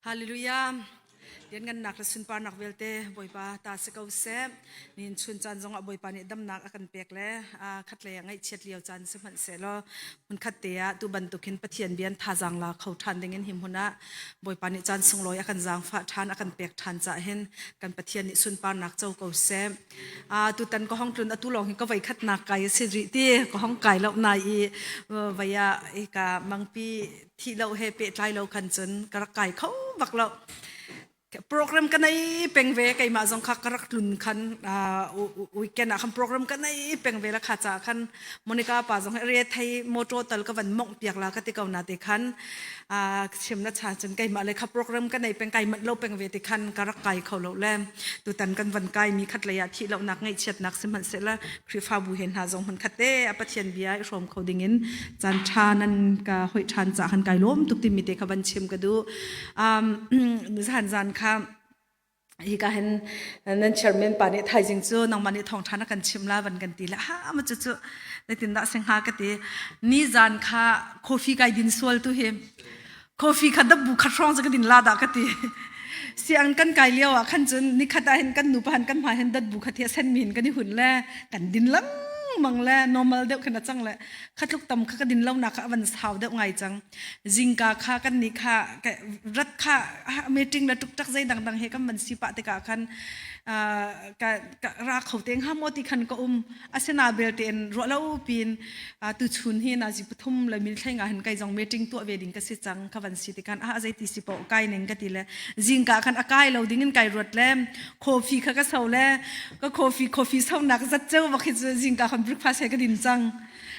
Hallelujah. Lianngannak le sunparnak vialte Bawipa ta si ko seh. Nihin chun caan zongah Bawipa nih damnak a kan pek le khatlei ah ngaihchiat lio caan si hmanh sehlaw hmunkhat te ah tu bantukin Pathian bia thazaang la kho ṭhan dingin hi hmun ah Bawipa nih caan sunglawi a kan zaangfah ṭhan a kan pek ṭhan cah hin kan Pathian nih sunparnak co ko seh. Tutan ka hong tlun atu lawng hi ka voi khatnak kai a si rih ti ka hong kai lo nai i vai ah ka mangpi thi lo he pehtlai lo khan cun ka rak kai kho bak lo. Program ka nei peng ve keimah zong kha ka rak tlun khan weekend ah khan program ka nei peng ve la kha ca khan Monica pa zong re thei motor tal ka van mongh piak la ka ti ko na te khan chim na cha cun keimah le kha program ka nei peng kai manh lo peng ve ti khan ka rak kai kho lo le tutan kan van kai mi khat lei ah thi lo nak ngaihchiatnak sihmanhsehlaw Khrihfabu he hna zong hmun khat te a Pathian bia i hrawm kho ding in caan ṭha nan ka hoih ṭhan ca khan kai lawm tuk timi te kha van chim ka duh. Zan zan kha hi ka hin nan chairman pa nih thaizing cu nangmah nih thawngṭha na kan chim la van kan ti le ha ma cu cu zeitin dah sing ha ka ti ni zan kha coffee kai din sual tu hi coffee kha dabbu khat hrawng cu ka din la dah ka ti siang kan kai lio ah khan cun nikhat ah hin kan nupa han kan hmai hin datbu kha thia sen mi hin kan i hun le kan din lengmang le normal deuh khin a cang le khatluk tam kha ka din lo nak kha a van sau deuh ngai cang zingka kha kan ni kha rat kha meeting le tuk tak zei dang dang he kan van si pah tikah khan ka ra kho te hnga maw ti khan ka um asina belte in ruah lo pin tu chun hi nazi pathum le min thleng ah hin kai zong meeting tuah ve ding ka si cang ka van si ti khan a zei ti si po kai ning ka ti le zingka khan a kai lo ding in kai ruat le coffee kha ka so le ka coffee coffee so nak zat cheu bak hi chu zingka khan breakfast he ka din cang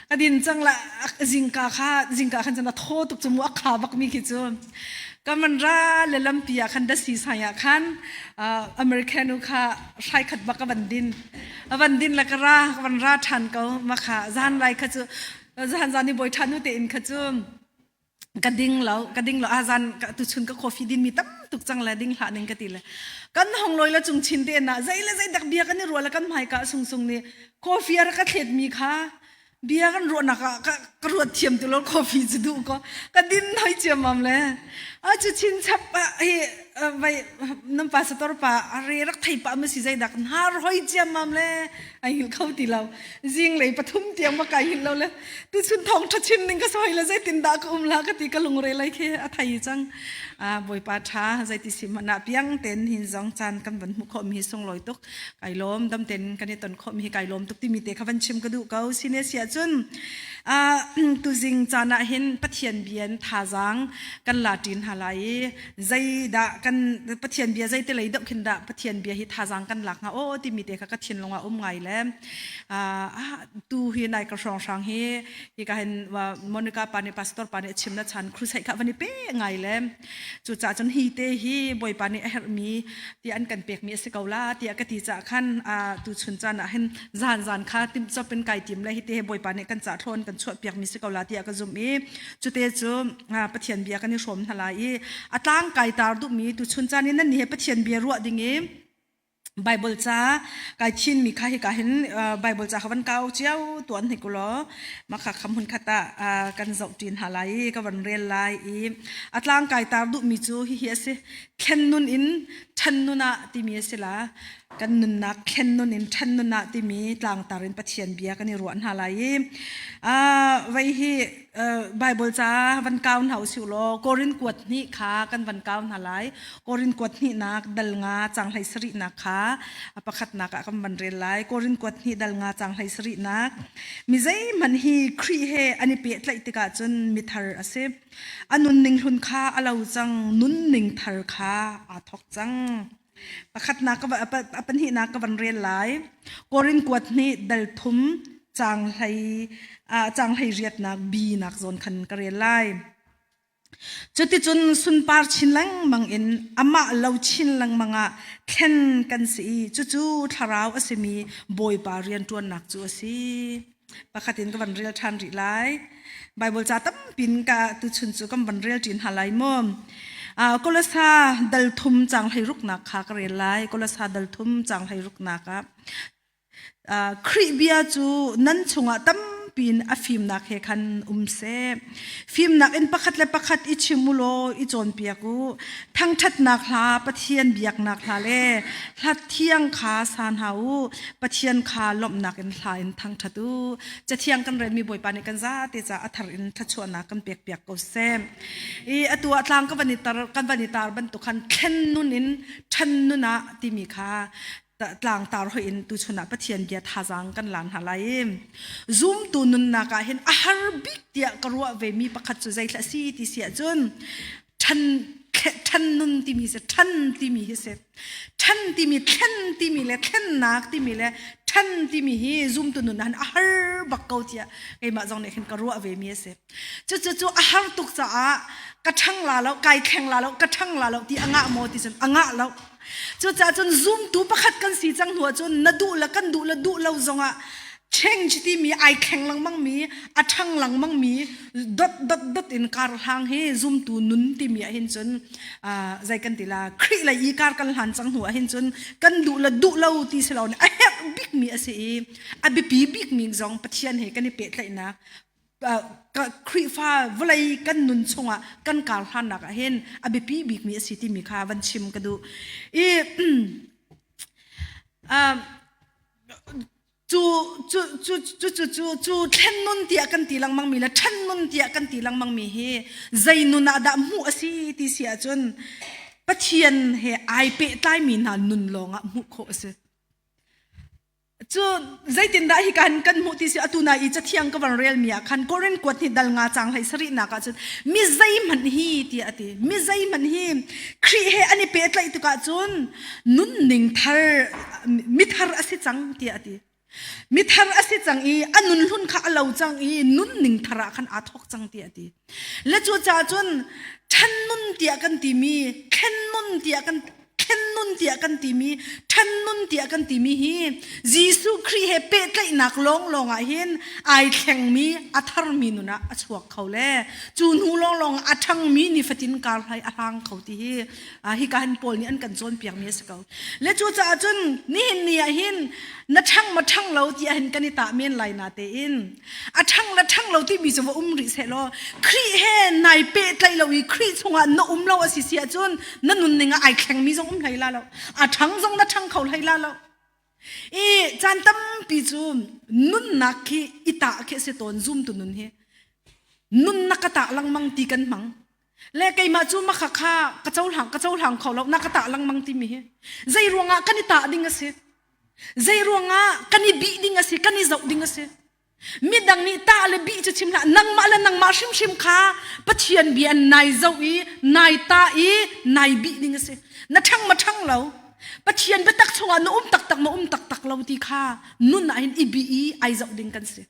ka din cang la zingka kha zingka khan cun a thaw tuk cu mu a kha bak mi khi cu ka man ra le lampi ah khan dasi sai ah khan American kha hrai khat bak ka van din a van din la ka ra ka van ra ṭhan ko ma kha zan lai kha cu zan zan i bawi ṭhan nu te in kha cu ka ding lo ka ding lo a zan ka tu chun ka coffee din mi tam tuk cang le ding hlah ning ka ti le kan hong loi la chung chin te na zei le zei dak bia kan i rual la kan hmai ka sung sung ni coffee a ka thlet mi kha bia kan ruahnak ah ka ka ruat thiam tu lo coffee cu duh ko ka din hoi ciammam le a cu chin chap hi vai nam pastor pa a re rak thei pa ma si zei dak har hoi ciammam le ai hil kho ti lo zing lei pathum tiang ma kai hil lo le tu chun thong tha chin ning ka soi le zei tin dah ka um la ka ti ka lungre lai khi a thei cang a boipa tha zei ti si mana piang ten hin zong chan kan van hmu kho mi sung loi tuk kai lawm dam ten kan i ton kho mi kai lawm tuk timi te kha van chim ka duh ko sine sia cun a tuzing caan ah hin Pathian bian thazaang kan la ṭin hna lai i zeidah kan Pathian bia zei te lei deuh khin dah Pathian bia hi thazaang kan lak hnga aw timi te kha ka thinlung ah um ngai le tu hi nai ka hrawng hrang hi hi ka hin Monica pa nih pastor pa nih a chim na chan crusade kha van i pe ngai le cucaah cun hi te hi Bawipa nih a herhmi ti an kan pekmi a si ko la tiah ka ti caah khan tu chun caan ah hin zan zan kha timh cop in kai tim le hi te hi Bawipa nih kan cah thlawn kan chuah piakmi si ko la tiah ka zumh i cute cu Pathian bia kan i hrawm hna lai i a tlang kai tar duhmi tu chun caan in nan nih he Pathian bia ruah ding i Bible ca kai thinmi kha hika hin Bible ca kha van kau cio tuan hnik ulaw makha kham hun khat ah kan zoh ṭin hna lai i ka van rel lai i a tlang kai tar duhmi cu hihi a si thlen nun in ṭhan nun ah timi a si la kan nunnak thlen nun in ṭhan nun ah timi tlangtar in Pathian bia kan i ruah hna lai i vei hi Bible ca van kau hna usih law Korin kuat hnih kha kan van kau hna lai Korin kuat hnihnak dal nga cang hlei sarihnak kha a pakhatnak ah kan van rel lai. Korin kuat hnih dal nga cang hlei sarihnak. Mi zeihmanh hi Khrih he an i pehtlaih tikah cun mithar a si. A nunning hlun kha a lo cang, nunning thar kha aa thawk cang. Pakhatnak a pahnihnak ka van rel lai. Korin kuat hnih dal thum cang hlei cang hlei riatnak bi nak zawn khan ka rel lai. Cuticun sunpar chin lengmang in amah lo chin lengmang ah thlen kan si i cucu thlarau a simi Bawipa rianṭuannak cu a si. Pakhat in ka van rel ṭhan rih lai. Baibal ca tampin ka tuchun cu kan van rel ṭin hna lai mu. Kolosa dal thum cang hlei ruknak kha ka rel lai. Kolosa dal thum cang hlei ruknak ah Khrih bia cu nan chungah tampi tampi in a fimnak he khan um seh. Fimnak in pakhat le pakhat i chim u law i cawnpiak u. Thangṭhatnak hla, Pathian biaknak hla le hla thiang kha sa hna u. Pathian kha lawmhnak in hla in thangṭhat u. Cathiang kan relmi Bawipa nih kan zate ca a thar in thluachuahnak kan pekpiak ko seh. I atu ah tlang ka van i tar kan van i tar bantuk khan thlen nun in ṭhan nun ah timi kha tlangtar hoih in tuchun ah Pathian bia thazaang kan lan hna lai i zumtu nunnak ah hin a har bik tiah ka ruah ve mi pakhat cu zeithla si ti si ahcun ṭhan ṭhan nun timi si ṭhan timi hi si ṭhan timi thlen timi le thlennak timi le ṭhan timi hi zumtu nun ah hin a har bak ko tiah keimah zong nih khin ka ruah ve mi a si cucu cu a har tuk caah ka ṭhang la lo kai thleng la lo ka ṭhang la lo ti a ngah maw ti cun a ngah lo Cucaah cun zumtu pakhat kan si cang hnu ahcun na duh le kan duh le duh lo zongah change timi ai thleng lengmang mi a ṭhang lengmang mi dot dot dot in kar hlang hi zumtu nun timi ah hin cun zei kan ti la Khrih lei i kar kan hlan cang hnu ah hin cun kan duh le duh lo ti si lo a herh bikmi a si i a biapi bikmi zong Pathian he kan i pehtlaihnak Khrihfa vawlei kan nun chungah kan kar hlannak ah hin a biapi bikmi a si timi kha van chim ka duh. I cu cu cu cu cu cu cu thlen nun tiah kan ti lengmang mi le ṭhen nun tiah kan ti lengmang mi hi zei nun ah dah hmuh a si ti si ahcun Pathian he ai pehtlaimi hna nun lawngah hmuh khawh a si. Cu zeitindah hi kan kan hmuh ti si atu na i cathiang ka van rel mi ah khan Korin kuat ni dal nga cang hlei sarihnak ah cun mi zeihmanh hi tiah a ti mi zeihmanh hi Khrih he an i pehtlaih tikah cun nunning thar mithar a si cang tiah a ti mithar a si cang i a nun hlun kha a lo cang i nunning thar ah khan aa thawk cang tiah a ti le cu caah cun ṭhan nun tiah kan timi thlen nun tiah kan thlen nun tiah kan timi ṭhan nun tiah kan timi hi Jesuh Khrih he pehtlaihnak lawnglawng ah hin ai thlengmi a tharmi nun ah a chuak kho le cu hnu lawnglawng a ṭhangmi nifatin kar hlai a hlang kho ti hi hika hin Paul nih an kan cawnpiakmi a si ko le cu caah cun nihin ni ah hin na ṭhang ma ṭhang lo ti ah hin kan i tah men lai na tein a ṭhang le ṭhang lo timi cu va um rih seh law Khrih he nai pehtlaih lo i Khrih chungah na um lo a si si ahcun na nunning ah ai thlengmi zong um hlei la lo a ṭhang zong na ṭhang kho hlei la lo i caan tampi cu nunnak khi i tah khi a si tawn zumtu nun hi nunnak ka tah lengmang ti kan hmang le keimah cu makha kha ka cohlang ka cohlang kho lo na ka tah lengmang timi hi zei ruangah kan i tah ding a si Zei ruangah kan i bih ding a si, kan i zoh ding a si. Midang nih tah le bih cu chim hlah, nangmah le nangmah hrimhrim kha Pathian bia nai zoh i, nai tah i, nai bih ding a si. Na ṭhang ma ṭhang lo. Pathian biatak chungah na um taktak ma um taktak lo ti kha nun ah hin i bih i ai zoh ding kan si.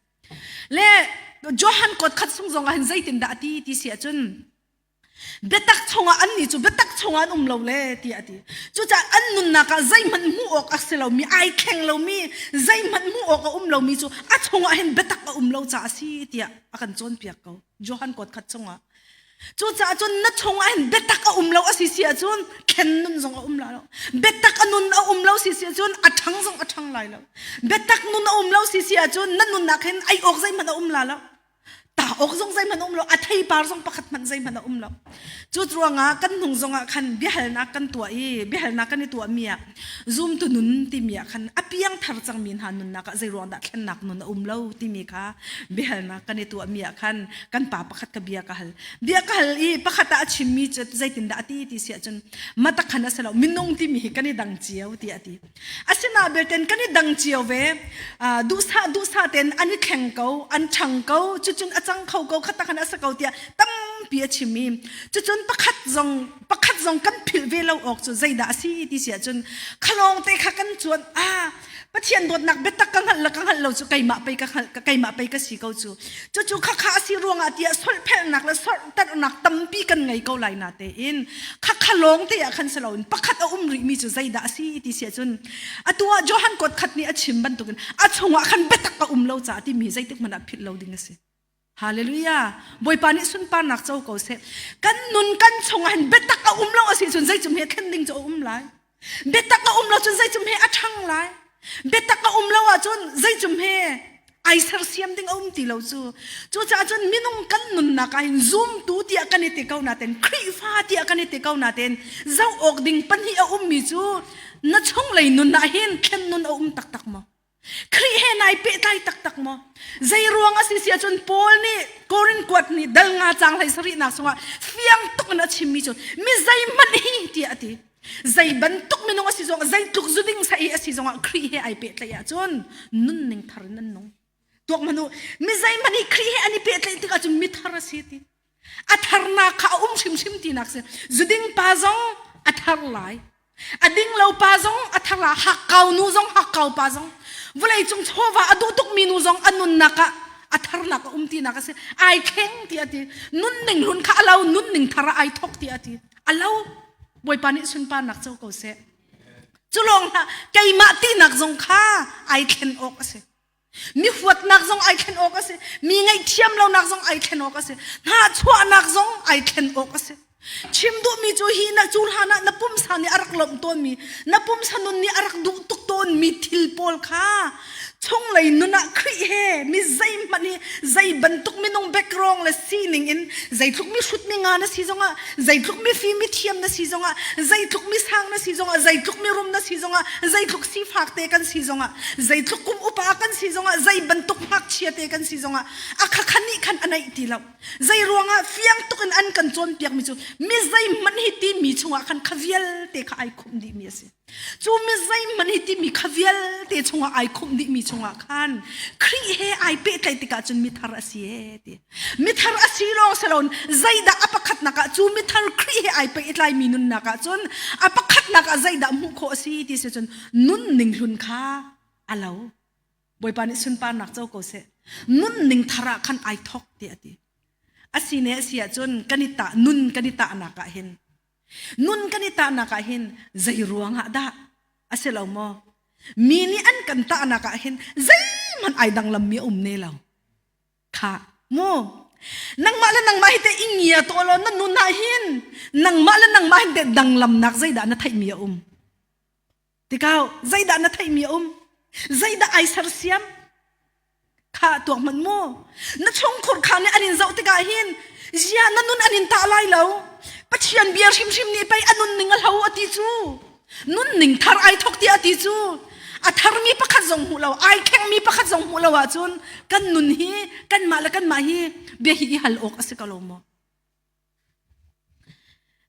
Le Johan kot khat sung zong ah hin zeitindah a ti ti si ahcun Biatak chungah annih cu biatak chungah an um lo le tiah a ti. Cucaah an nunnak ah zeihmanh hmuh awk a si lomi, ai thleng lomi, zeihmanh hmuh awk a um lomi cu a chungah hin biatak a um lo caah a si tiah a kan cawnpiak ko. Johan kuat khat chungah. Cucaah cun na chungah hin biatak a um lo a si si ahcun thlen nun zong a um lai lo. Biatak a nun a um lo si si ahcun a ṭhang zong a ṭhang lai lo. Biatak nun a um lo si si ahcun na nunnak hin ei awk zeihmanh a um la lo. Ta awk zong zeihmanh a um lo a theipar zong pakhat hmanh zeihmanh a um lo cu ruangah kan hnung zongah khan biahalnak kan tuah i biahalnak kan i tuah mi ah zumtu nun timi ah khan a piang thar cangmi hna nunnak ah zei ruang dah thlennak nun a um lo timi kha biahalnak kan i tuah mi ah khan kan pa pakhat ka bia ka hal bia ka hal i pakhat ah a chimmi cu zeitindah a ti ti si ahcun matakhan a si lo minung timi hi kan i dang cio ti a ti Asina belten kan i dang cio ve. Duhsah duhsah ten an i thleng ko, an ṭhang ko, cucun a cang kho ko, khatak han a sa ko tiah tampi a chim i cucun pakhat zong pakhat zong kan philh ve lo awk cu zeidah a si ti si ahcun khalawng te kha kan cuan ah Pathian dawtnak biatak ka hngalh le ka hngalh lo cu keimah pei ka hngalh keimah pei ka si ko cu cucu khakha a si ruangah tiah solhphelhnak le sorhternak tampi kan ngei ko lai na tein khakha lawng te ah khan si loin pakhat a um rihmi cu zeidah a si ti si ahcun atu ah Johan kuat khat nih a chim bantukin a chungah khan biatak a um lo caah timi zeitik hmanh ah philh lo ding a si Hallelujah. Bawipa nih sunparnak co ko seh. Kan nun kan chungah hin biatak a um lo a si cun zeicum he thlen ding cu a um lai. Biatak a um lo cun zeicum he a ṭhang lai. Biatak a um lo ahcun zeicum he. Ai sersiam ding a um ti lo cu. Cucaah cun minung kan nunnak ah hin zumtu tiah kan i ti ko nain Khrihfa tiah kan i ti ko nain zoh awk ding pahnih a ummi cu na chunglei nun ah hin thlen nun a um taktak maw? Khrih he nai pehtlai taktak maw? Zei ruang a si si ahcun Paul nih Korin kuat nih dal nga cang hlei sarihnak chungah fiang tuk in a chimmi cu mi zeihmanh hi tiah a ti. Zei bantuk minung a si zong zeitluk zuding sa i a si zongah Khrih he ai pehtlaih ahcun nunning thar in an nung. Tuak hmanh u, mi zeihmanh hi Khrih he an i pehtlaih tikah cun mithar a si ti. A tharnak kha a um hrimhrim tinak si. Zuding pa zong a thar lai. A ding lo pa zong a thar lai. Hakkau nu zong hakkau pa zong. Vawlei cung chawva a duh tukmi nu zong a nunnak ah a tharnak a um tinak a si. Ai thleng ti a ti. Nunning hlun kha a lo, nunning thar ah ai thok ti a ti. A lo. Bawipa nih sunparnak co ko seh. Cu lawng hlah keimah tinak zong kha ai thlen awk a si. Mi huatnak zong ai thlen awk a si. Mi ngaihthiam lonak zong ai thlen awk a si. Hnahchuahnak zong ai thlen awk a si. Chim duhmi cu hi na cu hlan ah na pumsa nih a rak lawmh tawnmi, na pumsa nun nih a rak duh tuk tawnmi thil pawl kha chunglei nun ah Khrih he mi zeihmanh hi zei bantuk minung background le sining in zeitluk mi hrut mi nga na si zongah zeitluk mi fim mi thiam na si zongah zeitluk mi sang na si zongah zeitluk mi rum na si zongah zeitluk sifak te kan si zongah zeitluk kum upa kan si zongah zei bantuk ngakchia te kan si zongah a khakhan nih khan a naih ti lo zei ruangah fiang tuk in an kan cawnpiak mi cu mi zeihmanh hi ti mi chungah khan kha vialte kha ai khumh dih mi a si Cu mi zeihmanh hi timi kha vialte chungah ai khumh dihmi chungah khan Khrih he ai pehtlaih tikah cun mithar a si ee ti. Mithar a si lawng si loin zeidah a pakhatnak ah cu mithar Khrih he ai pehtlaimi nunnak ah cun a pakhatnak ah zeidah hmuh khawh a si ti si cun nunning hlun kha a lo. Bawipa nih sunparnak co ko seh. Nunning thar ah khan ai thok ti a ti. A si ne a si ahcun kan i tah nun kan i tahnak ah hin Nun kan i tahnak ah hin zei ruangah dah a si lo maw? Mi nih an kan tahnak ah hin zeihmanh ai danglammi a um ne lo. Kha mu. Nangmah le nangmah hi te i ngia to law na nun ah hin nangmah le nangmah hin te danglamnak zeidah na theihmi a um? Tikau zeidah na theihmi a um? Zeidah ai sersiam? Kha tuak hmanh mu. Na chungkhur kha nih an in zoh tikah hin zia na nun an in tah lai lo. Pathian bia hrimhrim nih pei a nunning a hlo a ti cu. Nunning thar ai thok tiah a ti cu. A tharmi pakhat zong hmuh lo, ai khengmi pakhat zong hmuh lo ahcun kan nun hi kanmah le kanmah hi bia hi i hal awk a si ko lo maw?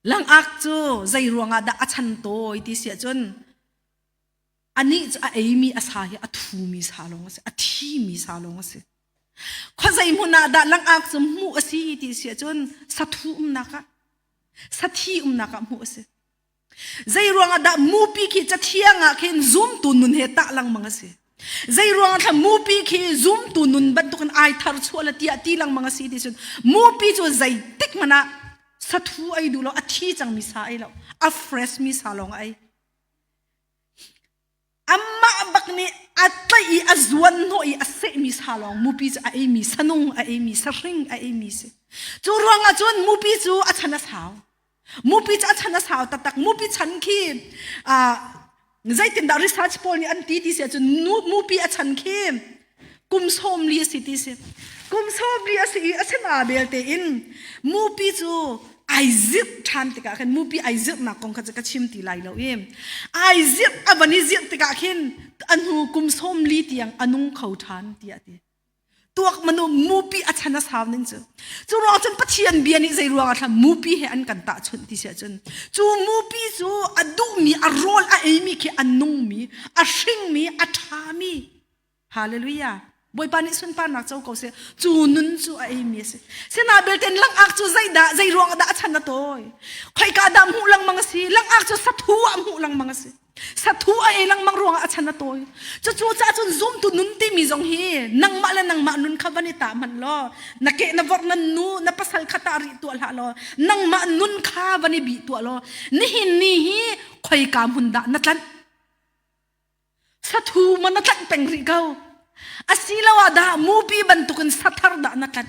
Langak cu zei ruangah dah a chan tawi ti si ahcun anih cu a eimi a sa hi a thumi sa lawng a si a thimi sa lawng a si khuazei hmun ah dah langak cu hmuh a si ti si ahcun sathu umnak ah sathi umnak ah hmuh a si zei ruangah dah mupi khi cathiang ah khin zumtu nun he tah lengmang a si zei ruangah thla mupi khi zumtu nun bantukin ai thar chuah la tiah ti lengmang a si ti cun mupi cu zeitik hmanh ah sathu ei duh lo a thi cangmi sa ei lo a fresh mi sa lawng a ei Amah bak nih a tlaih i a zuan hnawh i a sehmi sa lawng mupi cu a eimi sanung a eimi sahring a eimi si. Cu ruangah cun mupi cu a chan a sau. Mupi cu a chan a sau taktak. Mupi chan khi zeitindah research pawl nih an ti ti si ahcun mupi a chan khi kum 40 a si ti si. Kum 40 a si i a sin belte in mupi cu ai zirh ṭhan tikah khin mupi ai zirhnak kong kha cu ka chim ti lai lo i ai zirh a van i zirh tikah khin a hnu kum 40 tiang a nung kho ṭhan tiah a ti. Tuak manu mupi a chan a sau ning cu. Cu ruang cun Pathian bia nih zei ruang ah thla mupi he an kan tahchunh ti si ahcun cu mupi cu a duhmi a rawl a eimi khi a nungmi a hringmi a ṭhami Hallelujah. Bawipa nih sunparnak co ko seh. Cu nun cu a eimi a si. Sina belte langak cu zeidah zei ruang dah a chan a tawi. Khoika dah hmuh lengmang a si. Langak cu sathu ah hmuh lengmang a si. Sathu a ei lengmang ruangah a chan a tawi. Cucu caah cun zumtu nun timi zong hi nangmah le nangmah nun kha van i tah hmanh law na ke na vorh na nu na pasal kha tah rih tuah hlah law nangmah nun kha van i bih tuah law nihin ni hi khoika hmun dah na tlanh Sathu ma na tlanh peng rih ko. Asiloah dah mupi bantukin sathar dah na tlanh.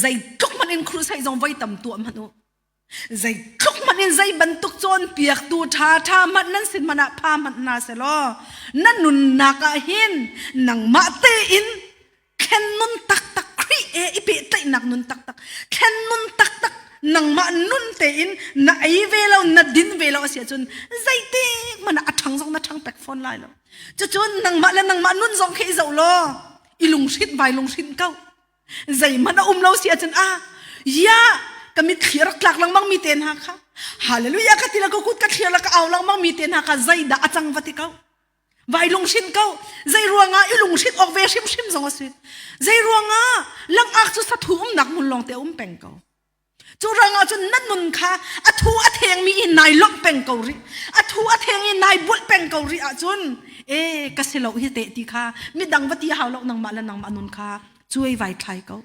Zeitluk hmanh in crusade zong voi tam tuah hmanh u. Zeitluk hmanh. hmanh in zei bantuk cawnpiaktu ṭha ṭha hmanh nan sin hmanh ah pha hmanh hna selaw na nunnak ah hin nangmah tein thlen nun taktak Khrih he i pehtlaihnak nun taktak thlen nun taktak nangmah nun tein na ei ve lo na din ve lo a si ahcun zeitik hmanh ah a ṭhang zong na ṭhang pek fawn lai lo. Cucun nangmah le nangmah nun zong khi i zoh law i lunghrinh vai lunghrinh ko. Zeihmanh a um lo si ahcun ah ya ka mitthli a rak tlak lengmang mi te hna kha hallelujah ka ti le ka kut ka thlir le ka au lengmang mi te hna kha zeidah a cang va ti ko. Vai lunghrinh ko. Zei ruangah i lunghrinh awk ve hrimhrim zong a si. Zei ruangah langak cu sathu umnak hmun lawng te a um peng ko. Cu ruangah cun na nun kha a thu a thengmi in nai lawmh peng ko rih. A thu a theng i nai bulh peng ko rih ahcun e ka si lo hi teh ti kha midang va ti hau lo nangmah le nangmah nun kha cuai vai thlai ko.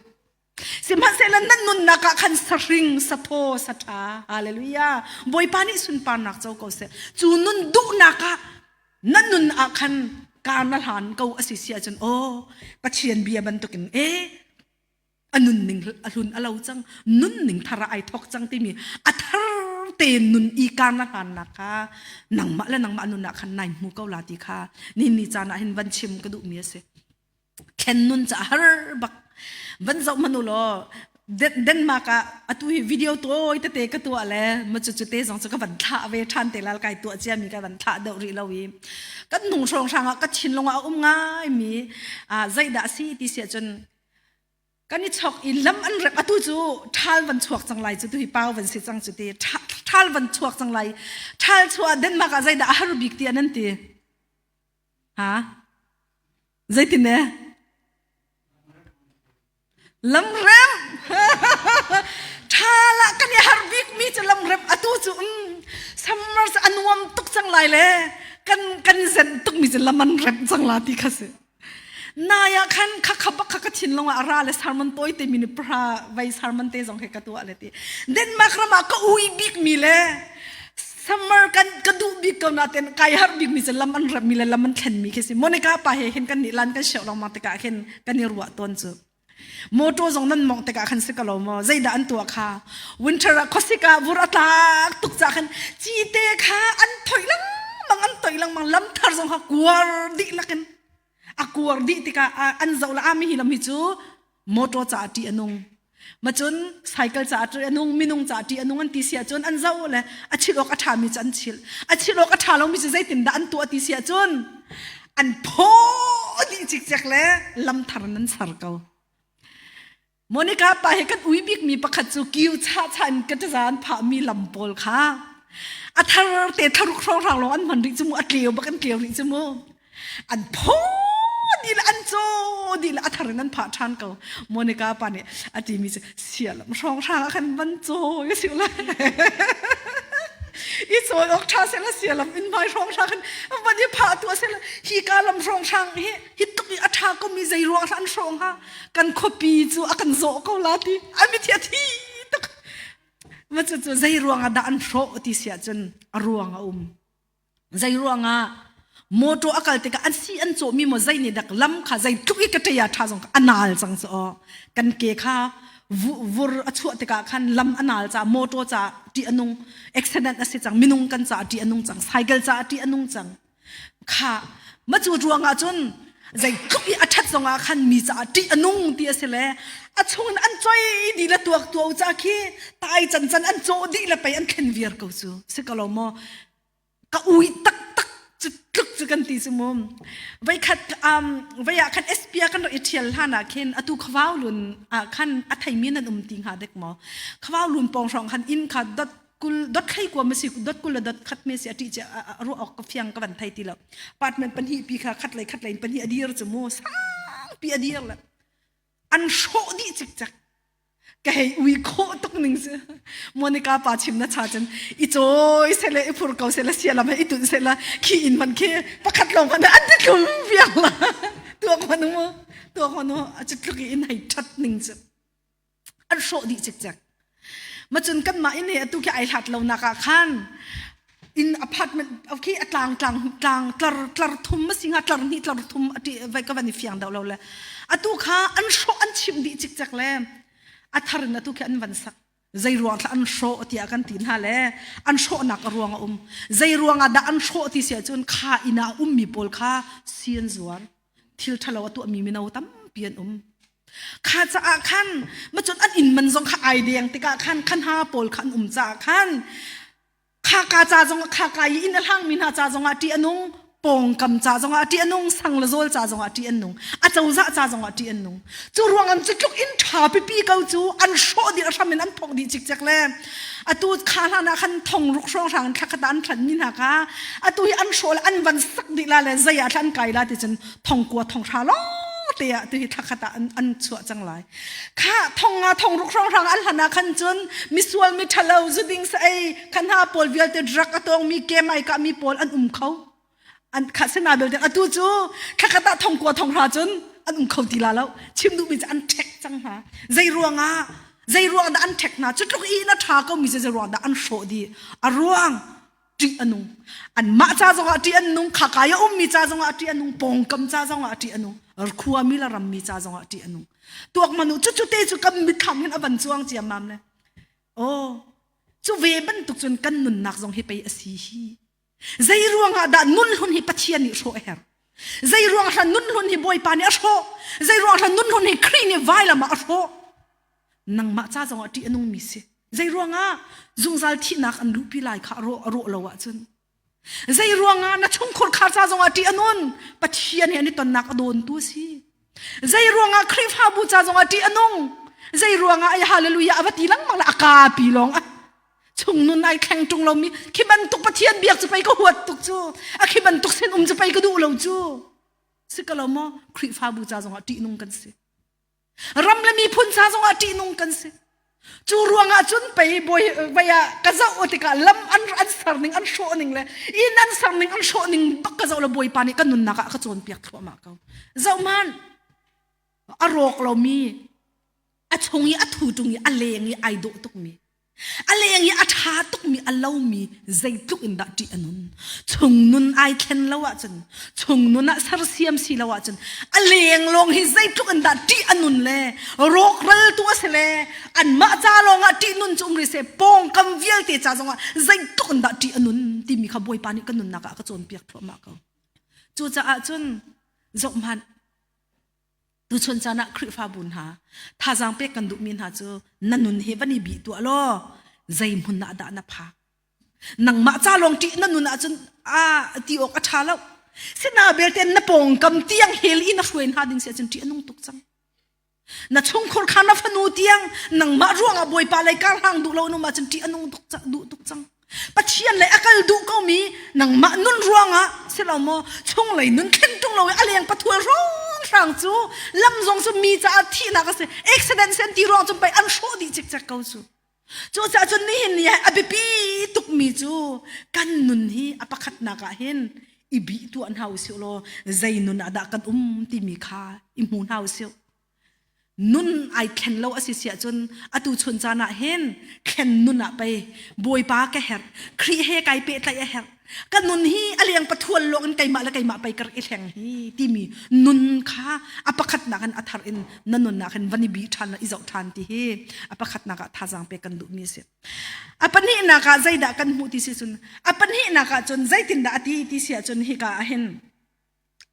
Sihmanhsehlaw nan nunnak ah khan sahring, sathaw, saṭha. Hallelujah. Bawipa nih sunparnak co ko seh. Cu nun duhnak ah na nun ah khan kar na hlan ko a si si ahcun aw Pathian bia bantukin e a nunning a hlun a lo cang nunning thar ah ai thok cang timi a thar te nun i kar na hlannak kha nangmah le nangmah nun ah khan nai hmu ko la ti kha ni ni caan ah hin van chim ka duhmi a si. Thlen nun ca har bak van zoh hmanh u law Denmark ah atu hi video tawi tete ka tuah le ma cu cu te zong cu ka van thlah ve ṭhan te lal kai tuah cia mi ka van thlah deuh rih lo i kan nung hrawng hrang ah ka thinlung ah a um ngai mi zeidah a si ti si ahcun kan i chok i lam an rep atu cu ṭhal van chuak cang lai cu tu hi pau van si cang cu ti ṭhal van chuak cang lai ṭhal chuah Denmark ah zeidah a har bik ti an ti ha zeitin ne lamrem ṭhal ah kan i har bik mi cu lamrem atu cu summer cu a nuam tuk cang lai le kan kan zen tuk mi cu lam an rem cang la ti kha si Nai ah khan kha kha bak kha ka thinlung ah a ra le sermon tawi te mi nih pra vai sermon te zong he ka tuah le ti. Denmark ram ah ka ui bik mi le summer kan ka duh bik ko na ten kai har bik mi cu lam an rap mi le lam an thlen mi khi si. Monica pa he hin kan nih lan kan sheu lengmang tikah khin kan i ruah tawn cu. Motor zong nan mong tikah khan si ko lo maw zeidah an tuah kha winter ah khuasik ah vur a tlak tuk ca khan cite kha an thoi lengmang an toi lengmang lam thar zong kha kuar dih lakin a kuar dih tikah an zoh la ami hi lam hi cu motor ca ṭih a nung macun cycle ca ṭih a nung minung ca ṭih a nung an ti si ahcun an zoh le a chil awk a ṭhami cu an chil a chil awk a ṭha lomi cu zeitindah an tuah ti si ahcun an phaw dih cikcek le lam thar nan ser ko Monica pa he kan ui bikmi pakhat cu kiu cha cha in ka ṭaza an phahmi lam pawl kha a thar te tharuk hrawnghrang lawng an hman rih cu mu a tleu bak an tleu rih cu mu an phaw dih le an caw dih le a thar in an phah ṭhan ko Monica pa nih a timi cu sialam hrawnghrang ah khan van cawi si la i cawi awk ṭha seh la sialam in hmai hrawnghrang khan van i phah tu seh la hi ka lam hrawnghrang hi hi tuk i a ṭha ko mi zei ruang an hrawng ha kan khuapi cu a kan zawh ko la ti a mithi a thi tuk ma cu cu zei ruang ah dah an hrawh ti si ahcun a ruang a um zei ruang ah motor a kal tikah an si an cawhmi maw zei nih dak lam kha zei tluk i ka ṭei ah ṭha zong a nal cang cu aw kan ke kha vur a chuah tikah khan lam a nal caah motor caah ṭih a nung accident a si cang minung kan caah ṭih a nung cang cycle caah ṭih a nung cang kha ma cu ruang ah cun zeitluk i a ṭhat zong ah khan mi caah ṭih a nung ti a si le a chung in an choi dih le tuak tuau ca khi tai can can an cawh dih le pei an thlen viar ko cu si ko lo maw ka ui taktak cu tluk cu kan ti cu mu veikhat um vei ah khan SP ah kan rak i ṭhial hlan ah khin atu khawau lun ah khan a theimi nan um ti hnga dek maw khawau lun pawng hrawng khan inn kha dot kul dot thlei kua ma si dot kul le dot khat me si a ṭih ci a ruah awk ka fiang ka van thei ti lo apartment pahnih pi kha khat lei khat lei pahnih a dir cu mu sang pi a dir le an hrawh dih cikcek ka hei ui khawh tuk ning si Monica pa chim na cha cun i cawi sele i phur ko sele sia lam he i tun sela khi in man khi pakhat lawng man an ti tlum viang la tuak man mu tuak man mu a chu tluk i in hei that ning cu an hrawh dih cikcek macun kan mah in he atu khi ai hlat lo nak ah khan in apartment khi a tlang tlang tlang tlar tlar thum ma singa tlar hnih tlar thum ati vai ka van i fiang deuh lo le atu kha an hrawh an chim dih cikcek le a thar in atu khi an van sak. Zei ruang thla an hrawh tiah kan ti hna le an hrawhnak a ruang a um. Zei ruang ah dah an hrawh ti si ahcun kha inn ah a ummi pawl kha si an zuar. Thil ṭhalo a tuahmi mino tampi an um. Kha caah khan macun an inn man zong kha ai deng tikah khan khan ha pawl kha an um caah khan Khaka ca zong khaka i inn a hlangmi hna ca zongah ṭih a nung, pawngkam ca zongah ṭih a nung, sang le zawl ca zongah ṭih an nung, a cozah ca zongah ṭih an nung. Cu ruang an cu tluk in ṭha pipi ko cu an hrawh dih a hram in an phok dih cikcek le atu kha hlan ah khan thong ruk hrawnghrang in thlakhat ah an hlan mi hna kha atu hi an hrawh le an van sak dih la le zei ah thla an kai la ti cun thong kua thong hra lawng te ah tu hi thlakhat ah an, an chuah cang lai kha thong nga thong ruk hrawnghrang an hlan ah khan cun misual mi ṭhalo zuding sa ei khan ha pawl vialte drug a tawng mi kem ai ka mi pawl an um kho an kha sena belte atu cu thlakhat ah thong kua thong hra cun an um kho ti la lo chim duh mi cu an ṭhek cang hna zei ruangah zei ruang dah an ṭhek hna cu tluk i na ṭha ko mi cu zei ruang dah an hrawh dih a ruang ṭih a nung anmah ca zongah ṭih an nung khakai a ummi ca zongah ṭih a nung pawngkam ca zongah ṭih a nung khuami le rammi ca zongah ṭih a nung tuak manu cu cu te cu kan mitthlam hin a van cuang ciammam le oh cu ve bantuk cun kan nunnak zong hi pei a si hi zei ruangah dah nun hlun hi Pathian nih hrawh a herh zei ruang hla nun hlun hi Bawipa nih a hrawh zei ruang hla nun hlun hi Khrih nih vailam ah a hrawh nangmah ca zongah ṭih a nungmi si zei ruangah zungzal thihnak an luhpi lai kha a rawh a rawh lo ahcun zei ruangah na chungkhur khar ca zongah ṭih a nun Pathian he an i tonnak a dawntu a si zei ruangah Khrihfabu ca zongah ṭih a nung zei ruangah ai hallelujah a va ti lengmang le a kaa pi lawng ah chung nun ai thleng ṭung lomi khi bantuk Pathian biak cu pei ka huat tuk cu a khi bantuk sin um cu pei ka duh lo cu si ka lo maw Khrihfabu ca zongah ṭihnung kan si ram le miphun ca zongah ṭihnung kan si cu ruangah cun pei bawi vai ah ka zoh tikah lam an an ser ning an hrawh ning le inn an ser ning an hrawh ning bak ka zoh le bawipa nih ka nunnak ah ka cawnpiak thluahmah ko zoh hmanh a rawk lomi a chung i a thu ṭung i a leng i ai dawh tukmi A leng i a ṭha tukmi a lomi zeitluk in dah ṭih a nun. Chung nun ai thlen lo ahcun, chung nun ah sersiam si lo ahcun, a leng lawng hi zeitluk in dah ṭih a nun le rawkral tu a si le anmah ca lawng ah ṭih nun cu um rih seh pawngkam vialte ca zongah zeitluk in dah ṭih a nun timi kha Bawipa nih ka nunnak ah a ka cawnpiak thluahmah ko. Cucaah cun zohhmanh Tuchun caan ah Khrihfabu hna thazaang pek kan duhmi hna cu na nun hi van i bih tuah law zei hmun ah dah na phak. Nangmah ca lawng ṭih na nun ahcun a ti awk a ṭha lo. Sina belte na pawngkam tiang hel i na hruai hna ding si ahcun ṭih a nung tuk cang. Na chungkhur kha na fanu tiang nangmah ruangah Bawipa lei kar hlang duh lo num ahcun ṭih a nung tuk duh tuk cang. Pathian lei a kal duh komi nangmah nun ruangah si lo maw chunglei nun thlen ṭung lo i a leng pathual hrawnghrang cu lam zong cu mi caah thihnak a si accident sen ti ruang cu pei an hrawh dih cikcek ko cu cucaah cun nihin ni ah a biapi tukmi cu kan nun hi a pakhatnak ah hin i bih tuah hna usih law zei nun ah dah kan um timi kha i hmu hna usih Nun ai thlen lo a si si ahcun atu chun caan ah hin thlen nun ah pei Bawipa ka herh Khrih he kai pehtlaih a herh ka nun hi a leng pathual lawng in keimah le keimah pei ka rak i hleng hi timi nun kha a pakhatnak in a thar in na nunnak hin van i bih ṭhan i zoh ṭhan ti hi a pakhatnak ah thazaang pek kan duhmi a si. A pahnihnak ah zeidah kan hmuh ti si cun a pahnihnak ah cun zeitindah a ti ti si ahcun hika ah hin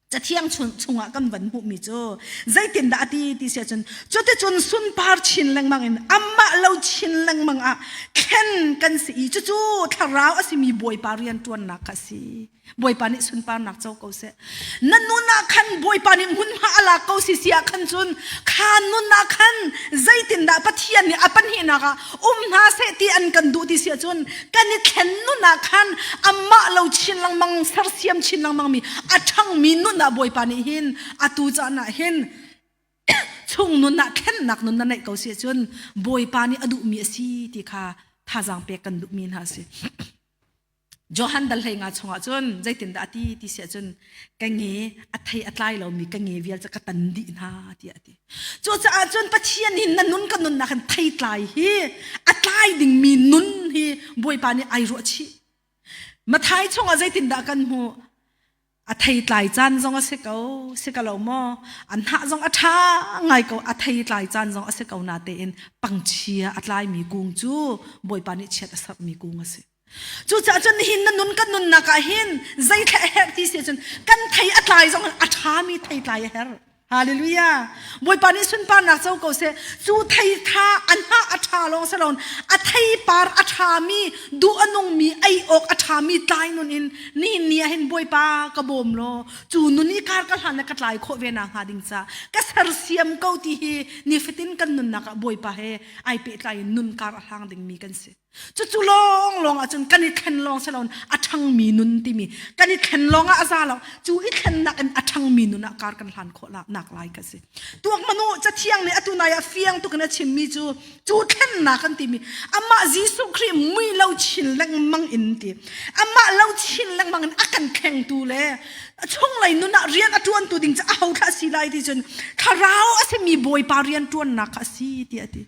Cathiang chungah kan van hmuhmi cu zeitindah a ti ti si ahcun cuticun sunpar chin lengmang in amah lo chin lengmang ah thlen kan si i cucu thlarau a simi Bawipa rianṭuannak kha a si. Bawipa nih sunparnak co ko seh. Na nun ah khan Bawipa nih hmunhma a lak ko si si ah khan cun kha nun ah khan zeitindah Pathian nih a pahnihnak ah um hna seh ti an kan duh ti si ahcun kan i thlen nun ah khan amah lo chin lengmang sersiam chin lengmang mi a ṭhangmi nun ah Bawipa nih hin atu caan ah hin chung nun ah thlennak nun na neih ko si ahcun Bawipa nih a duhmi a si ti kha thazaang pek kan duhmi hna a si. Johan dal hlei nga chungah cun zeitindah a ti ti si ahcun ka nge a thei a tlai lomi ka nge vial cu ka tan dih hna tiah a ti. Cucaah cun Pathian hin na nun ka nunnak hin thei tlai hi a tlai dingmi nun hi Bawipa nih ai ruah chih. Mathai chungah zeitindah kan hmuh? A theitlai caan zong a si ko, si ka lo maw? A hnah zong a ṭha ngai ko, a theitlai caan zong a si ko natein pangchia a tlaimi kung cu Bawipa nih chiat a serhmi kung a si. Cucaah cun nihin na nun kan nunnak ah hin zeithla a herh ti si ahcun kan thei a tlai zong a ṭhami theitlai a herh. Hallelujah. Bawipa nih sunparnak co ko seh. Cu thei tha a hnah a ṭha lawng si loin a theipar a ṭhami, duh a nungmi, ei awk a ṭhami tlai nun in nihin ni ah hin Bawipa ka bawm law cu nun i kar ka hlan le ka tlai khawh ve nakhnga ding ca ka sersiam ko ti hi nifatin kan nunnak ah Bawipa he ai pehtlai in nun kar a hlang dingmi kan si. Cucu lawnglawng ahcun kan i thlen lawng si loin a ṭhangmi nun timi kan i thlen lawng ah a za lo. Cu i thlennak in a ṭhangmi nun ah kar kan hlan khawh nak lai ka si. Tuak manu cathiang nih atu nai ah fiang tuk in a chimmi cu cu thlennak kan timi amah Jesuh Khrih mui lo chin lengmang in ti amah lo chin lengmang in a kan thlengtu le chunglei nun ah rian a ṭuantu ding cu aho thlah si lai ti cun thlarau a simi Bawipa rian ṭuannak kha a si ti a ti.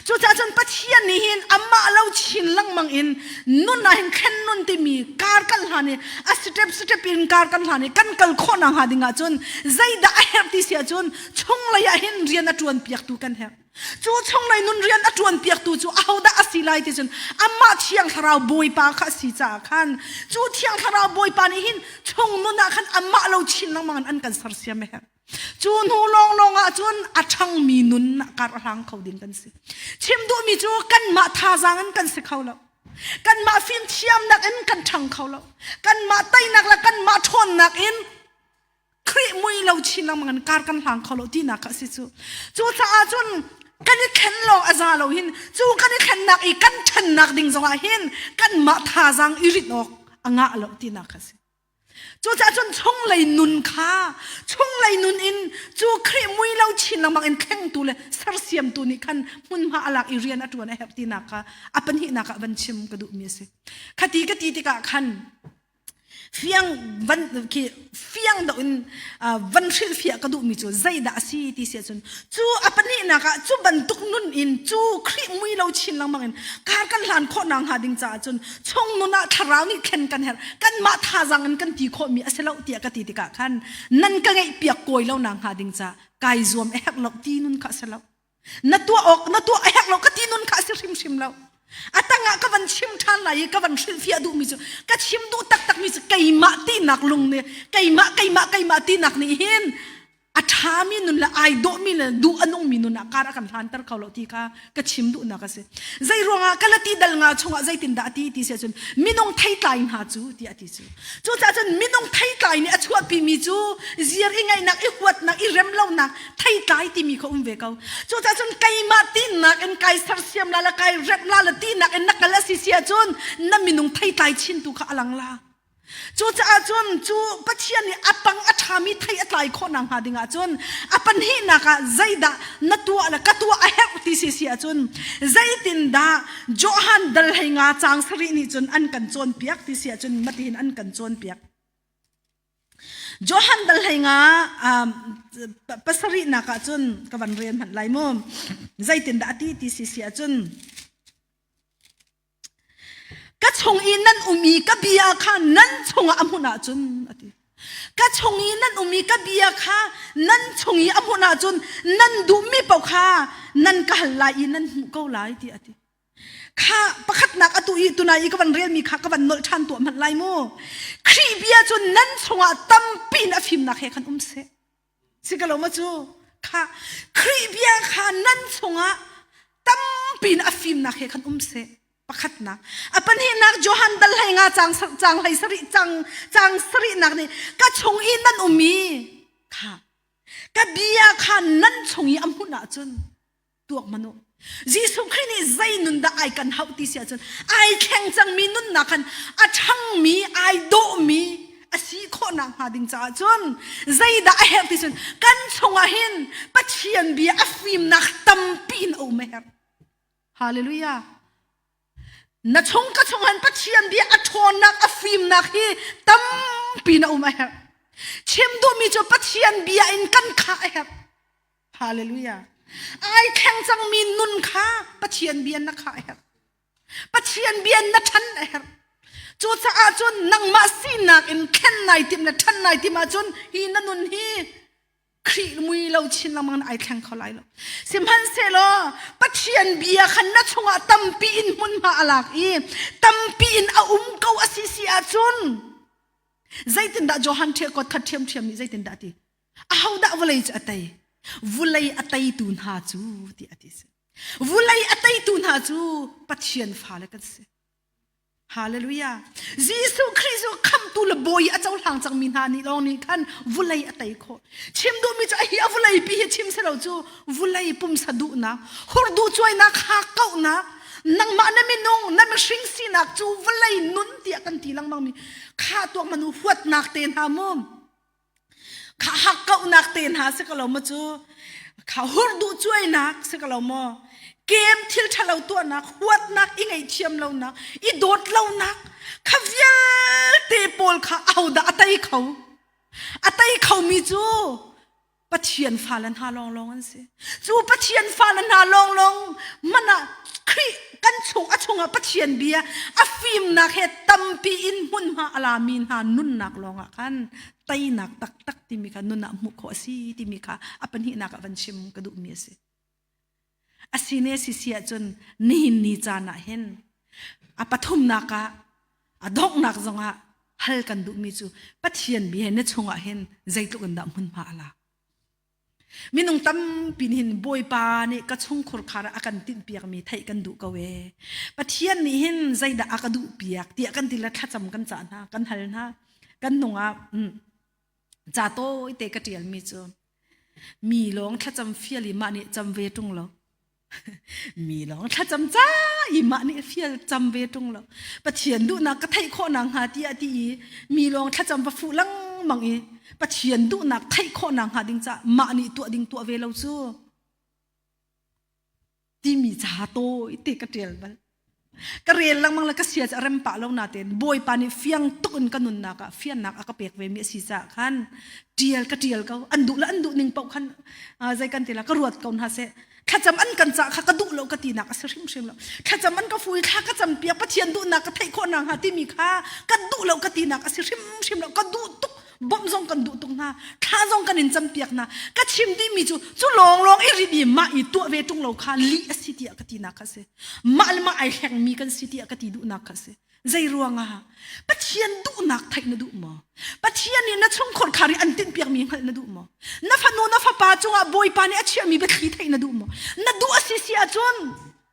Cucaah cun Pathian nih hin amah lo chin lengmang in nun ah hin thlen nun timi kar kan hlan i a step step in kar kan hlan i kan kal khawh nakhnga ding ah cun zeidah a herh ti si ahcun chunglei ah hin rian a ṭuan piaktu kan herh. Cu chunglei nun rian a ṭuan piaktu cu ahodah a si lai ti cun amah Thiang Thlarau Bawipa kha a si caah khan cu Thiang Thlarau Bawipa nih hin chung nun ah khan amah lo chin lengmang in an kan sersiam a herh. Cu hnu lawnglawng ah cun a ṭhangmi nun kar a hlang kho ding kan si. Chim duhmi cu kanmah thazaang in kan si kho lo. Kanmah fimthiamnak in kan ṭhang kho lo. Kanmah teinak le kanmah ṭhawnnak in Khrih mui lo chin lengmang in kar kan hlang kho lo tinak kha a si cu. Cucaah cun kan i thlen lawng a za lo hin cu kan i thlennak i kan ṭhannak ding zongah hin kanmah thazaang i rinh awk a ngah lo tinak kha a si. Cucaah cun chunglei nun kha chunglei nun in cu Khrih mui lo chin lengmang in thlengtu le sersiamtu nih khan hmunhma a lak i rian a ṭuan a herh tinak kha a pahnihnak ah van chim ka duhmi a si. Khati ka ti tikah khan fiang van khi fiang deuh in van hrilhfiah ka duhmi cu zeidah a si ti si ahcun cu a pahnihnak ah cu bantuk nun in cu Khrih mui lo chin lengmang in kar kan hlan khawh nakhnga ding caah cun chung nun ah thlarau nih thlen kan herh kanmah thazaang in kan ti khawhmi a si lo tiah ka ti tikah khan nan ka ngeih piak kawi lo nakhnga ding caah kai zuam a herh lo ti nun kha a si lo na tuah awk na tuah a herh lo ka ti nun kha a si hrimhrim lo a tangah ka van chim ṭhan lai i ka van hrilhfiah duhmi cu ka chim duh taktakmi cu keimah tinak lung nih keimah keimah keimah tinak nih hin a ṭhami nun le ai dawhmi le duh a nungmi nun ah kar a kan hlanter kho lo ti kha ka chim duhnak a si. Zei ruangah Galati dal nga chungah zeitindah a ti ti si ahcun minung theitlai hna cu tiah a ti cu. Cucaah cun minung theitlai nih a chuahpimi cu ziar i ngaihnak, i huatnak, i remlonak theitlai timi kha um ve ko. Cucaah cun keimah tinak in kai sersiam la le kai remh la le tinak in na kal a si si ahcun na minung theitlai chin tu kha a lang la. Cucaah cun cu Pathian nih a pang a ṭhami thei a tlai khawh nakhnga ding ahcun a pahnihnak ah zeidah na tuah le ka tuah a herh ti si si ahcun zeitindah Johan dal hlei nga caang sarih nih cun an kan cawnpiak ti si ahcun matihin an kan cawnpiak. Johan dal hlei nga pasarihnak ah cun ka van rel hmanh lai mu. Zeitindah a ti ti si si ahcun Ka chung i nan um i ka bia kha nan chungah a hmunh ahcun a ti. Ka chung i nan um i ka bia kha nan chung i a hmunh ahcun nan duhmi paoh kha nan ka hal lai i nan hmuh ko lai tiah a ti. Kha pakhatnak atu i tunai i ka van relmi kha ka van nolh ṭhan tuah hmanh lai mu. Khrih bia cu nan chungah tampi in a fimnak he khan um seh. Si ka lo ma cu kha Khrih bia kha nan chungah tampi in a fimnak he khan um seh pakhatnak a pahnihnak Johan dal hlei nga cang cang hlei sarih cang cang sarihnak nih ka chung i nan um i kha ka bia kha nan chung i a hmun ahcun tuak manu Jesuh Khrih nih zei nun dah ai kan hauh ti si ahcun ai thleng cangmi nunnak khan a ṭhangmi ai dawhmi a si khawh nakhnga ding caah cun zeidah a herh ti cun kan chungah hin Pathian bia a fimnak tampi in a um a herh Hallelujah na chung ka chung han Pathian bia a ṭhawnnak a fimnak hi tampi na um a herh chim duhmi cu Pathian bia in kan khah a herh Hallelujah. Ai thleng cangmi nun kha Pathian bia na kha a herh. Pathian bia na ṭhan a herh. Cucaah cun nangmah sinak in thlen nai tim le ṭhan nai tim ahcun hi na nun hi Khrih mui lo chin lengmang in ai thleng kho lai lo. Sihmanhsehlaw Pathian bia khan na chungah tampi in hmunhma a lak i tampi in a um ko a si si ahcun zeitindah Johan ṭhial kawt khat ṭhiamṭhiam nih zeitindah a ti? Ahodah vawlei cu a tei? Vulei a teitu hna cu ti a ti si. Vulei a teitu hna cu Pathian fale kan si. Hallelujah. Jesuh Khrih cu khamtu le bawi a cohlang cangmi hna nih lawng nih khan vulei a tei khawh. Chim duhmi cu hi a vulei pi hi chim si lo cu vulei pumsa duhnak, hurdu cuainak, hakkauhnak, nangmah na minung, na mihring sinak cu vulei nun tiah kan ti lengmang mi kha tuak manu huatnak te hna mu. Kha hakkauhnak te hna si ko lo maw cu kha hur duh cuainak si ko lo maw kem thil ṭhalo tuahnak huatnak i ngaihthiam lonak i dawt lonak kha vialte pawl kha ahodah a tei kho a tei khomi cu Pathian fale hna lawnglawng an si. Cu Pathian fale hna lawnglawng man ah Khrih kan chung a chungah Pathian bia a fimnak he tampi in hmunhma a lami hna nunnak lawngah khan teinak taktak timi kha nun ah hmuh khawh a si timi kha a pahnihnak ah van chim ka duhmi a si. A si ne si si ahcun nihin ni caan ah hin a pathumnak ah a donghnak zongah hal kan duhmi cu Pathian bia na chungah hin zeitluk in dah hmunhma a lak. Minung tampi nih hin Bawipa nih ka chungkhur khar a kan tinhpiakmi theih kan duh ko ee. Pathian nih hin zeidah a ka duhpiak tiah kan ti le thlacam kan cah hna, kan hal hna. Kan nung ah ca tawite ka ṭialmi cu mi lawng thlacam fial i mah nih cam ve ṭung lo. Mi lawng thlacam ca i mah nih fial cam ve ṭung lo. Pathian duhnak ka theih khawh nakhnga tiah ti i mi lawng thlacam va fuh lengmang i Pathian duhnak theih khawh nakhnga ding caah mah nih tuah ding tuah ve lo cu timi ca tawite ka ṭial bal. Ka rel lengmang le ka sia cu a rem pah lo natein Bawipa nih fiang tuk in ka nunnak ah fiannak a ka pek ve mi a si caah khan ṭial ka ṭial ko. An duh le an duh ning paoh khan zei kan ti la ka ruat ko hna seh. Thlacam an kan cah kha ka duh lo ka tinak a si hrimhrim lo. Thlacam an ka fu i thla ka cam piak Pathian duhnak ka theih khawh nakhnga timi kha ka duh lo ka tinak a si hrimhrim lo. Ka duh tuk bawmh zong kan duh tuk hna thla zong kan in campiak hna ka chim dihmi cu cu lawnglawng i rit i mah i tuah ve ṭung lo kha lih a si tiah ka tinak kha a si mah le mah ai hlengmi kan si tiah ka ti duhnak kha a si zei ruangah Pathian duhnak theih na duh maw Pathian nih na chungkhur khar i an tinhpiakmi hngalh na duh maw na fanu na fapa cungah Bawipa nih a chiahmi biathli theih na duh maw na duh a si si ahcun